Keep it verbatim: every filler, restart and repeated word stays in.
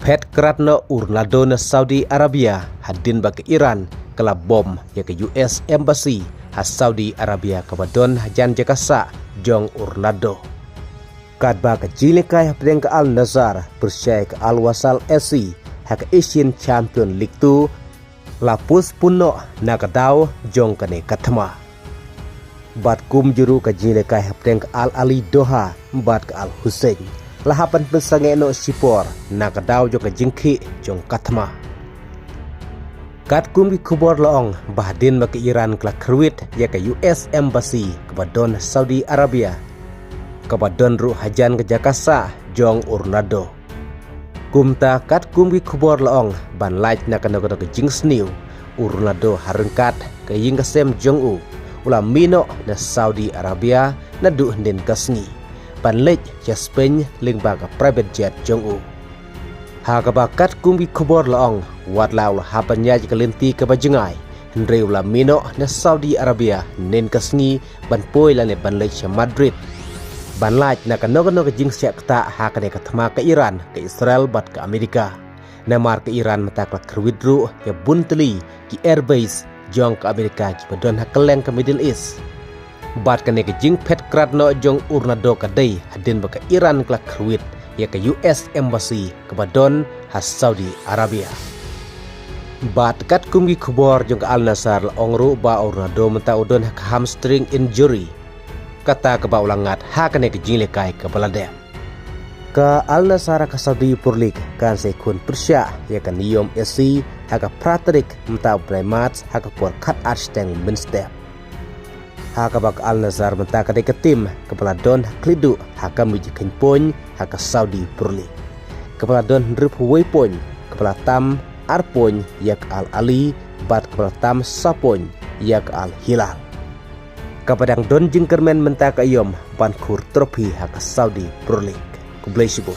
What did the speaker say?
Phet krad noh u Ronaldo na Saudi Arabia hadien ba ka Iran ka la bom ïa ka U S Embassy ha Saudi Arabia kaba don hajan jaka sah jong u Ronaldo. Katba ka jingïalehkai hapdeng ka Al Nassr pyrshah ïa ka Al Wasl F C ha ka Asian Champion League two la postpone noh na ka daw jong kane ka thma. Bad kumjuh ruh ka jingïalehkai hapdeng ka Al Ahli Doha bad ka Al Hussein la hap ban pynsangeh noh shipor na ka daw jong ka jingkhih jong ka thma. Katkum ki khubor la ong ba hadien ba ka Iran ka la kyrwit ïa ka U S Embassy kaba don Saudi Arabia, kaba don ruh hajan ka jaka sah jong u Ronaldo. Kumta katkum ki khubor la ong ban lait na kano kano ka jingsniew, u Ronaldo ha ryngkat ka ïing ka sem jong u u la mih noh na Saudi Arabia naduh hynnin ka sngi ban leit sha Spain lyngba ka private jet jong u. Ha kaba katkum ki khubor la ong, wat la u la hap ban ïaid ka lynti kaba jngai, hynrei u la mih noh na Saudi Arabia hynnin ka sngi ban poi lane ban leit sha Madrid ban lait na kano kano ka jingshah ktah ha kane ka thma ka Iran, ka Israel bad ka Amerika. Namar ka Iran mynta ka la kyrwit ruh ïa bun tylli ki airbase jong ka Amerika kiba don ha kylleng ka Middle East. Bad kane ka jingphet krad noh jong u Ronaldo ka dei hadien ba ka Iran ka la kyrwit ïa ka U S Embassy kaba don ha Saudi Arabia. Bad katkum ki khubor jong ka Al Nassr la ong ruh ba u Ronaldo mynta u don ha ka hamstring injury, kata kaba u la ngat ha kane ka jingïalehkai kaba la dep. Ka Al Nassr ha ka Saudi Pro League kan sa ïakhun pyrshah ïa ka NEOM F C ha ka phra tarik mynta u bnai March ha ka por khatar shiteng mynstep. Ha kaba ka Al Nassr mynta ka dei ka tim kaba la don ha khlieh duh ha ka mih jingkheiñ point ha ka Saudi Pro League, kaba la don hynriewphew wei point, kaba la tam ar point ïa ka Al Ahli bad kaba la tam saw point ïa ka Al Hilal, kaba dang don jingkyrmen mynta ka aïom ban khur trophy ha ka Saudi Pro League. Khublei shibun.